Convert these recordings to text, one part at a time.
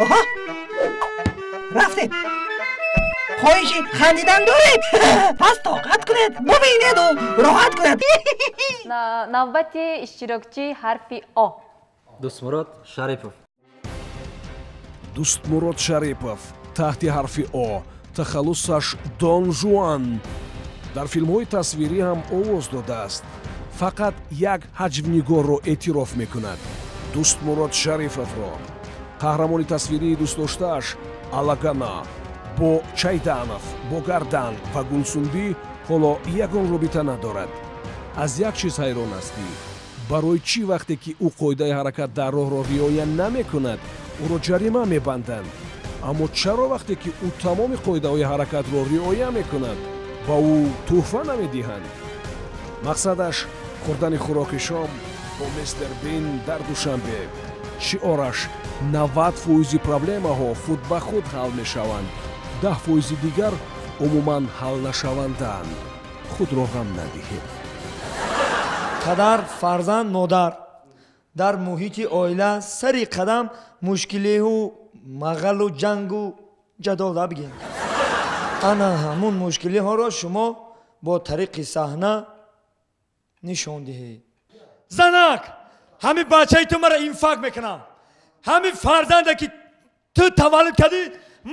Оҳо, рафтем. Хоҳиши хандидан доред? Пас тоқат кунед, бубинеду роҳат кунед. Навбати иштирокчии ҳарфи О. Дӯстмурод Шарипов. Дӯстмурод Шарипов таҳти ҳарфи О, тахаллусаш Дон Жуан. Дар филмҳои тасвирӣ ҳам овоз додааст. Фақат як ҳаҷвнигорро эътироф мекунад, Дӯстмурод Шарифовро. Қаҳрамони тасвирии дӯстдоштааш Алагана. Бо Чайданов, бо Гардан ва Гулсунбӣ ҳоло ягон робита надорад. Аз як чиз ҳайрон аст, ки барои чӣ вақте ки ӯ қоидаи ҳаракат дар роҳро риоя намекунад, ӯро ҷарима мебанданд, аммо чаро вақте ки ӯ тамоми қоидаҳои ҳаракатро риоя мекунад, ба ӯ тӯҳфа намедиҳанд. Мақсадаш хӯрдани хӯроки шом бо Мистер Бин дар Душанбе. Шиораш: 90 фоизи проблемаҳо худ ба худ ҳал мешаванд, 10 фоизи дигар умуман ҳалнашавандаанд. Худро ғам надиҳед. Падар, фарзанд, модар дар муҳити оила сари қадам мушкилиҳу мағалу ҷангу ҷадол да бигем. Ана ҳамун мушкилиҳоро шумо бо тариқи саҳна нишон диҳед. Занак, ҳамин бачаи ту мара инфаркт мекунад, ҳамин фарзанде ки ту таваллуд кардӣ,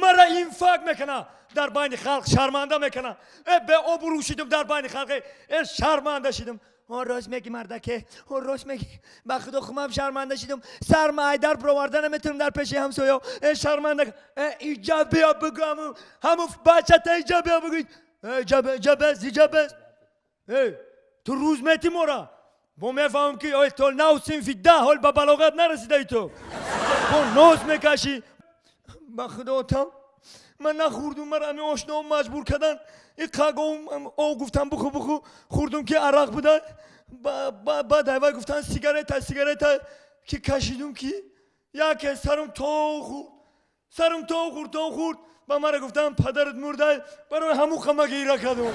мара инфаркт мекунад, дар байни халқ шарманда мекунад. Э, беобрӯ шидум дар байни халқ, э, шарманда шидум. О, рост мегӣ, мардаке, о, рост мегӣ. Ба худо, хумам шарманда шидум, сарма айдар бироварда наметунам дар пеши ҳамсоё. Э, шарманда. Э, иҷа биё, бигӯ, ҳаму ҳаму бачата иҷа биё, бигӯ. Иҷа, иҷа бес, иҷа бес. Э, ту рӯз метӣ мора, бо мефаҳмам, ки ой, то нав синфи 10 ҳол ба балоғат нарасидаи, ту бо ноз мекашӣ. Ба худо, отам, ман нахӯрдум, мара ҳамин ошноам маҷбур кардан. Иқагом о гуфтам, буху, буху, хӯрдум, ки арақ буда. Баъд айвай гуфтан сигарета, сигарета, ки кашидум, ки яке сарум то хӯрд, сарум то хӯрд, то хӯрд. Ба мара гуфтан, падарат мурда. Барои ҳамун қама гира кардум.